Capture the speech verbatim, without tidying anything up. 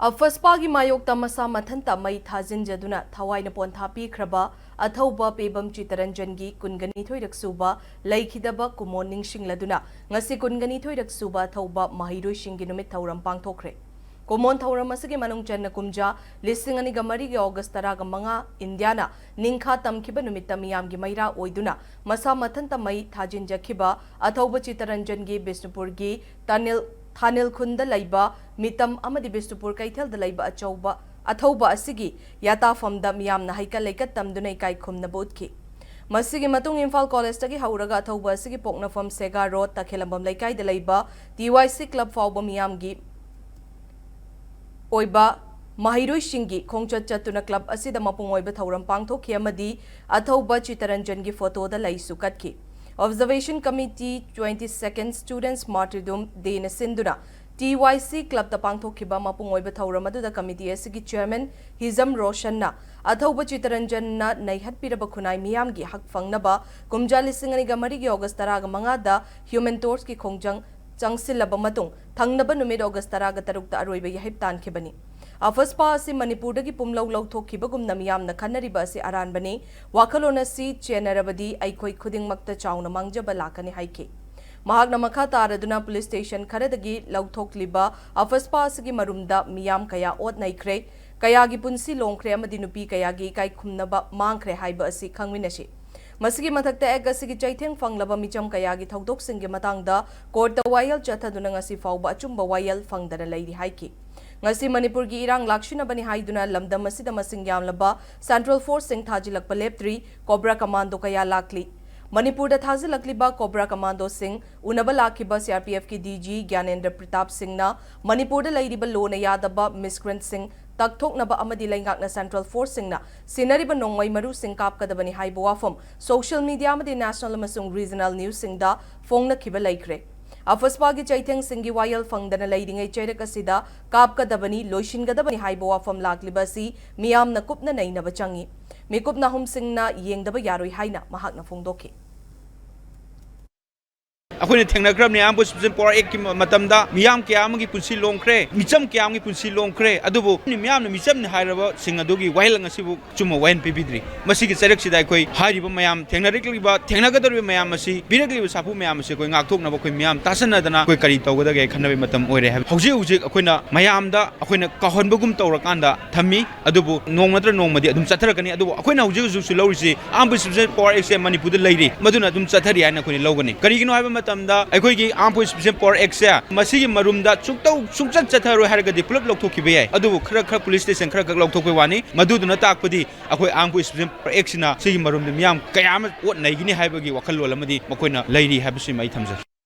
ꯑꯐꯁꯄꯥꯒꯤ ꯃꯥꯌꯣꯛꯇ ꯃꯁꯥ ꯃꯊꯟꯇ ꯃꯩ ꯊꯥꯖꯤꯟꯖꯗꯨꯅ ꯊꯋꯥꯏꯅ ꯄꯣꯟꯊꯥ ꯄꯤꯈ꯭ꯔꯕ ꯑꯊꯧꯕ ꯄꯦꯕꯝ ꯆꯤꯇꯔꯟꯖꯟꯒꯤ ꯀꯨꯟꯒꯅꯤꯊꯣꯏꯔꯛ ꯁꯨꯕ ꯂꯩꯈꯤꯗꯕ ꯀꯨꯝꯑꯣꯟ ꯅꯤꯡꯁꯤꯡꯂꯗꯨꯅ ꯉꯁꯤ ꯀꯨꯟꯒꯅꯤꯊꯣꯏꯔꯛ ꯁꯨꯕ ꯑꯊꯧꯕ ꯃꯍꯩꯔꯣꯏꯁꯤꯡꯒꯤ ꯅꯨꯃꯤꯠ ꯊꯧꯔꯝ ꯄꯥꯡꯊꯣꯛꯈ꯭ꯔꯦ꯫ ꯀꯨꯝꯑꯣꯟ ꯊꯧꯔꯝ ꯑꯁꯤꯒꯤ ꯃꯅꯨꯡ ꯆꯟꯅ ꯀꯨꯝꯖꯥ ꯂꯤꯁꯤꯡ ꯑꯅꯤꯒ ꯃꯔꯤꯒꯤ ꯑꯣꯒꯁ ꯇꯔꯥꯒ ꯃꯉꯥ ꯏꯟꯗꯤꯌꯥꯅ ꯅꯤꯡꯈꯥ ꯇꯝꯈꯤꯕ ꯅꯨꯃꯤꯠꯇ ꯃꯤꯌꯥꯝꯒꯤ ꯃꯩꯔꯥ ꯑꯣꯏꯗꯨꯅ ꯃꯁꯥ ꯃꯊꯟꯇ ꯃꯩ ꯊꯥꯖꯤꯟꯖꯈꯤꯕ ꯑꯊꯧꯕ ꯆꯤꯇꯔꯟꯖꯟꯒꯤ ꯕꯤꯁꯅꯨꯄꯨꯔꯒꯤ ꯇꯥꯅꯤꯜ, ꯊꯥꯅꯤꯜ ꯈꯨꯟꯗ ꯂꯩꯕ ꯃꯤꯇꯝ ꯑꯃꯗꯤ ꯕꯤꯁꯅꯨꯄꯨꯔ ꯀꯩꯊꯦꯜꯗ ꯂꯩꯕ ꯑꯆꯧꯕ ꯑꯊꯧꯕ ꯑꯁꯤꯒꯤ ꯌꯥꯇꯥꯐꯝꯗ ꯃꯤꯌꯥꯝꯅ ꯍꯩꯀꯠ ꯂꯩꯀꯠ ꯇꯝꯗꯨꯅ ꯏꯀꯥꯏ ꯈꯨꯝꯅꯕ ꯎꯠꯈꯤ꯫ ꯃꯁꯤꯒꯤ ꯃꯇꯨꯡ ꯏꯝꯐꯥꯜ ꯀꯣꯂꯦꯖꯇꯒꯤ ꯍꯧꯔꯒ ꯑꯊꯧꯕ ꯑꯁꯤꯒꯤ ꯄꯣꯛꯅꯐꯝ ꯁꯦꯒꯥ ꯔꯣꯗ ꯇꯈꯦꯂꯝꯕꯝ ꯂꯩꯀꯥꯏꯗ ꯂꯩꯕ ꯇꯤ ꯋꯥꯏ ꯁꯤ ꯀ꯭ꯂꯕ ꯐꯥꯎꯕ ꯃꯤꯌꯥꯝꯒꯤ ꯑꯣꯏꯕ ꯃꯍꯩꯔꯣꯏꯁꯤꯡꯒꯤ ꯈꯣꯡꯆꯠ ꯆꯠꯇꯨꯅ ꯀ꯭ꯂꯕ ꯑꯁꯤꯗ ꯃꯄꯨꯡ ꯑꯣꯏꯕ ꯊꯧꯔꯝ ꯄꯥꯡꯊꯣꯛꯈꯤ ꯑꯃꯗꯤ ꯑꯊꯧꯕ ꯆꯤꯇꯔꯟꯖꯟꯒꯤ ꯐꯣꯇꯣꯗ ꯂꯩꯁꯨ ꯀꯠꯈꯤ꯫ Observation Committee twenty second Students Martyrdom Dayꯅ ꯁꯤꯟꯗꯨꯅ ꯇꯤ ꯋꯥꯏ ꯁꯤ ꯀ꯭ꯂꯕꯇ ꯄꯥꯡꯊꯣꯛꯈꯤꯕ ꯃꯄꯨꯡ ꯑꯣꯏꯕ ꯊꯧꯔꯝ ꯑꯗꯨꯗ ꯀꯃꯤꯇꯤ ꯑꯁꯤꯒꯤ ꯆꯦꯌꯔꯃꯦꯟ ꯍꯤꯖꯝ ꯔꯣꯁꯟꯅ ꯑꯊꯧꯕ ꯆꯤꯇꯔꯟꯖꯟꯅ ꯅꯩꯍꯠꯄꯤꯔꯕ ꯈꯨꯟꯅꯥꯏ ꯃꯤꯌꯥꯝꯒꯤ ꯍꯛ ꯐꯪꯅꯕ ꯀꯨꯝꯖꯥ ꯂꯤꯁꯤꯡ ꯑꯅꯤꯒ ꯃꯔꯤꯒꯤ ꯑꯣꯒꯁ ꯇꯔꯥꯒ ꯃꯉꯥꯗ ꯍ꯭ꯌꯨꯃꯦꯟ ꯇꯣꯔꯆꯀꯤ ꯈꯣꯡꯖꯪ ꯆꯪꯁꯤꯜꯂꯕ ꯃꯇꯨꯡ ꯊꯪꯅꯕ ꯅꯨꯃꯤꯠ ꯑꯣꯒꯁ ꯇꯔꯥꯒ ꯇꯔꯨꯛꯇ ꯑꯔꯣꯏꯕ ꯌꯥꯍꯤꯞ ꯇꯥꯟꯈꯤꯕꯅꯤ꯫ ꯑꯐꯁꯄꯥ ꯑꯁꯤ ꯃꯅꯤꯄꯨꯔꯗꯒꯤ ꯄꯨꯝꯂꯧ ꯂꯧꯊꯣꯛꯈꯤꯕꯒꯨꯝꯅ ꯃꯤꯌꯥꯝꯅ ꯈꯟꯅꯔꯤꯕ ꯑꯁꯤ ꯑꯔꯥꯟꯕꯅꯤ꯫ ꯋꯥꯈꯜꯂꯣꯟ ꯑꯁꯤ ꯆꯦꯟꯅꯔꯕꯗꯤ ꯑꯩꯈꯣꯏ ꯈꯨꯗꯤꯡꯃꯛꯇ ꯆꯥꯎꯅ ꯃꯥꯡꯖꯕ ꯂꯥꯛꯀꯅꯤ ꯍꯥꯏꯈꯤ꯫ ꯃꯍꯥꯛꯅ ꯃꯈꯥ ꯇꯥꯔꯗꯨꯅ ꯄꯨꯂꯤꯁ ꯁ꯭ꯇꯦꯁꯟ ꯈꯔꯗꯒꯤ ꯂꯧꯊꯣꯛꯂꯤꯕ ꯑꯐꯁꯄꯥ ꯑꯁꯤꯒꯤ ꯃꯔꯨꯝꯗ ꯃꯤꯌꯥꯝ ꯀꯌꯥ ꯑꯣꯠ ꯅꯩꯈ꯭ꯔꯦ, ꯀꯌꯥꯒꯤ ꯄꯨꯟꯁꯤ ꯂꯣꯡꯈ꯭ꯔꯦ ꯑꯃꯗꯤ ꯅꯨꯄꯤ ꯀꯌꯥꯒꯤ ꯏꯀꯥꯏ ꯈꯨꯝꯅꯕ ꯃꯥꯡꯈ꯭ꯔꯦ ꯍꯥꯏꯕ ꯑꯁꯤ ꯈꯪꯃꯤꯟꯅꯁꯤ꯫ ꯃꯁꯤꯒꯤ ꯃꯊꯛꯇ ꯑꯦꯛ ꯑꯁꯤꯒꯤ ꯆꯩꯊꯦꯡ ꯐꯪꯂꯕ ꯃꯤꯆꯝ ꯀꯌꯥꯒꯤ ꯊꯧꯗꯣꯛꯁꯤꯡꯒꯤ ꯃꯇꯥꯡꯗ ꯀꯣꯔꯠꯇ ꯋꯥꯌꯦꯜ ꯆꯠꯊꯗꯨꯅ ꯉꯁꯤ ꯐꯥꯎꯕ ꯑꯆꯨꯝꯕ ꯋꯥꯌꯦꯜ ꯐꯪꯗꯅ ꯂꯩꯔꯤ ꯍꯥꯏꯈꯤ꯫ ꯉꯁꯤ ꯃꯅꯤꯄꯨꯔꯒꯤ ꯏꯔꯥꯡ ꯂꯥꯛꯁꯤꯟꯅꯕꯅꯤ ꯍꯥꯏꯗꯨꯅ ꯂꯝꯗꯝ ꯑꯁꯤꯗ ꯃꯁꯤꯡ ꯌꯥꯝꯂꯕ ꯁꯦꯟꯇ꯭ꯔꯦꯜ ꯐꯣꯔꯁꯁꯤꯡ ꯊꯥꯖꯤꯜꯂꯛꯄ ꯂꯦꯞꯇ꯭ꯔꯤ, ꯀꯣꯕ꯭ꯔꯥ ꯀꯃꯥꯟꯗꯣ ꯀꯌꯥ ꯂꯥꯛꯂꯤ꯫ ꯃꯅꯤꯄꯨꯔꯗ ꯊꯥꯖꯤꯜꯂꯛꯂꯤꯕ ꯀꯣꯕ꯭ꯔꯥ ꯀꯃꯥꯟꯗꯣꯁꯤꯡ ꯎꯅꯕ ꯂꯥꯛꯈꯤꯕ C R P ꯑꯦꯐꯀꯤ D G ꯒ꯭ꯌꯥꯅꯦꯟꯗ꯭ꯔ Pratap ꯁꯤꯡꯅ ꯃꯅꯤꯄꯨꯔꯗ ꯂꯩꯔꯤꯕ ꯂꯣꯅ ꯌꯥꯗꯕ ꯃꯤꯁꯀ꯭ꯔꯦꯟꯠꯁꯤꯡ ꯇꯛꯊꯣꯛꯅꯕ ꯑꯃꯗꯤ ꯂꯩꯉꯥꯛꯅ ꯁꯦꯟꯇ꯭ꯔꯦꯜ ꯐꯣꯔꯁꯁꯤꯡꯅ ꯁꯤꯟꯅꯔꯤꯕ ꯅꯣꯡꯃꯩ ꯃꯔꯨꯁꯤꯡ ꯀꯥꯞꯀꯗꯕꯅꯤ ꯍꯥꯏꯕ ꯋꯥꯐꯝ ꯁꯣꯁꯤꯌꯦꯜ ꯃꯤꯗꯤꯌꯥ ꯑꯃꯗꯤ ꯅꯦꯁꯅꯦꯜ ꯑꯃꯁꯨꯡ ꯔꯤꯖꯅꯦꯜ ꯅ꯭ꯌꯨꯁꯁꯤꯡꯗ ꯐꯣꯡꯅꯈꯤꯕ ꯂꯩꯈ꯭ꯔꯦ꯫ ꯑꯐꯁꯄꯥꯒꯤ ꯆꯩꯊꯦꯡꯁꯤꯡꯒꯤ ꯋꯥꯌꯦꯜ ꯐꯪꯗꯅ ꯂꯩꯔꯤꯉꯩ ꯆꯩꯔꯛ ꯑꯁꯤꯗ ꯀꯥꯞꯀꯗꯕꯅꯤ, ꯂꯣꯏꯁꯤꯟꯒꯗꯕꯅꯤ ꯍꯥꯏꯕ ꯋꯥꯐꯝ ꯂꯥꯛꯂꯤꯕ ꯑꯁꯤ ꯃꯤꯌꯥꯝꯅ ꯀꯨꯞꯅ ꯅꯩꯅꯕ ꯆꯪꯏ꯫ ꯃꯤꯀꯨꯞ ꯅꯥꯍꯨꯝꯁꯤꯡꯅ ꯌꯦꯡꯗꯕ ꯌꯥꯔꯣꯏ ꯍꯥꯏꯅ ꯃꯍꯥꯛꯅ ꯐꯣꯡꯗꯣꯛꯈꯤ꯫ ꯑꯩꯈꯣꯏꯅ ꯊꯦꯡꯅꯈ꯭ꯔꯕꯅꯤ ꯑꯥꯔꯝ ꯄꯣꯏꯟꯠ ꯁꯕꯁꯤꯗꯤꯁꯟ ꯄꯥꯋꯔ ꯑꯦꯛꯀꯤ ꯃꯇꯝꯗ ꯃꯤꯌꯥꯝ ꯀꯌꯥ ꯑꯃꯒꯤ ꯄꯨꯟꯁꯤ ꯂꯣꯡꯈ꯭ꯔꯦ, ꯃꯤꯆꯝ ꯀꯌꯥ ꯑꯃꯒꯤ ꯄꯨꯟꯁꯤ ꯂꯣꯡꯈ꯭ꯔꯦ꯫ ꯑꯗꯨꯕꯨ ꯃꯤꯌꯥꯝꯅ ꯃꯤꯆꯝꯅꯤ ꯍꯥꯏꯔꯕꯁꯤꯡ ꯑꯗꯨꯒꯤ ꯋꯥꯍꯩ ꯉꯁꯤꯕꯨ ꯑꯆꯨꯝꯕ ꯋꯥꯌꯦꯜ ꯄꯤꯕꯤꯗ꯭ꯔꯤ꯫ ꯃꯁꯤꯒꯤ ꯆꯩꯔꯛꯁꯤꯗ ꯑꯩꯈꯣꯏ ꯍꯥꯏꯔꯤꯕ ꯃꯌꯥꯝ, ꯊꯦꯡꯅꯔꯛꯂꯤꯕ, ꯊꯦꯡꯅꯒꯗꯧꯔꯤꯕ ꯃꯌꯥꯝ ꯑꯁꯤ, ꯄꯤꯔꯛꯂꯤꯕ ꯁꯥꯐꯨ ꯃꯌꯥꯝ ꯑꯁꯤ ꯑꯩꯈꯣꯏ ꯉꯥꯛꯊꯣꯛꯅꯕ ꯑꯩꯈꯣꯏ ꯃꯤꯌꯥꯝ ꯇꯥꯁꯟꯅꯗꯅ ꯑꯩꯈꯣꯏ ꯀꯔꯤ ꯇꯧꯒꯗꯒꯦ ꯈꯟꯅꯕꯒꯤ ꯃꯇꯝ ꯑꯣꯏꯔꯦ ꯍꯥꯏꯕ꯫ ꯍꯧꯖꯤꯛ ꯍꯧꯖꯤꯛ ꯑꯩꯈꯣꯏꯅ ꯃꯌꯥꯝꯗ ꯑꯩꯈꯣꯏꯅ ꯀꯥꯎꯍꯟꯕꯒꯨꯝ ꯇꯧꯔꯀꯥꯟꯗ ꯊꯝꯃꯤ, ꯑꯗꯨꯕꯨ ꯅꯣꯡꯃ ꯅꯠꯇ꯭ꯔ ꯅꯣꯡꯃꯗꯤ ꯑꯗꯨꯝ ꯆꯠꯊꯔꯛꯀꯅꯤ꯫ ꯑꯗꯨꯕꯨ ꯑꯩꯈꯣꯏꯅ ꯍꯧꯖꯤꯛ ꯍꯧꯖꯤꯛꯁꯨ ꯂꯧꯔꯤꯁꯤ ꯑꯥꯔꯝ ꯄꯣꯏꯟꯠ ꯁꯕꯁꯤꯗꯤꯁꯟ ꯄꯥꯋꯔ ꯑꯦꯛꯁꯦ ꯃꯅꯤꯄꯨꯔꯗ ꯂꯩꯔꯤ, ꯃꯗꯨꯅ ꯑꯗꯨꯝ ꯆꯠꯊꯔꯤ ꯍꯥꯏꯅ ꯑꯩꯈꯣꯏꯅ ꯂꯧꯒꯅꯤ꯫ ꯀꯔꯤꯒꯤꯅꯣ ꯍꯥꯏꯕ ꯃꯇꯝꯗ ꯑꯩꯈꯣꯏꯒꯤ ꯑꯥꯔꯝ ꯄꯣꯏꯟꯠ ꯁꯕꯁꯤꯗꯤꯁꯟ ꯄꯥꯋꯔ ꯑꯦꯛꯁꯦ ꯃꯁꯤꯒꯤ ꯃꯔꯨꯝꯗ ꯁꯨꯡꯇꯧ ꯁꯨꯡꯆꯠ ꯆꯠꯊꯔꯣꯏ ꯍꯥꯏꯔꯒꯗꯤ ꯄꯨꯂꯞ ꯂꯧꯊꯣꯛꯈꯤꯕ ꯌꯥꯏ꯫ ꯑꯗꯨꯕꯨ ꯈꯔ ꯈꯔ ꯄꯨꯂꯤꯁ ꯁ꯭ꯇꯦꯁꯟ ꯈꯔ ꯈꯛ ꯂꯧꯊꯣꯛꯄꯩ ꯋꯥꯅꯤ꯫ ꯃꯗꯨꯗꯨꯅ ꯇꯥꯛꯄꯗꯤ ꯑꯩꯈꯣꯏ ꯑꯥꯔꯝ ꯄꯣꯏꯟꯠ ꯁꯕꯁꯤꯗꯤꯁꯟ ꯄꯥꯋꯔ ꯑꯦꯛꯁꯤꯅ ꯁꯤꯒꯤ ꯃꯔꯨꯝꯗ ꯃꯤꯌꯥꯝ ꯀꯌꯥ ꯑꯃ ꯑꯣꯠ ꯅꯩꯒꯅꯤ ꯍꯥꯏꯕꯒꯤ ꯋꯥꯈꯜꯂꯣꯟ ꯑꯃꯗꯤ ꯃꯈꯣꯏꯅ ꯂꯩꯔꯤ ꯍꯥꯏꯕꯁꯤꯃ ꯑꯩ ꯊꯝꯖꯒꯦ꯫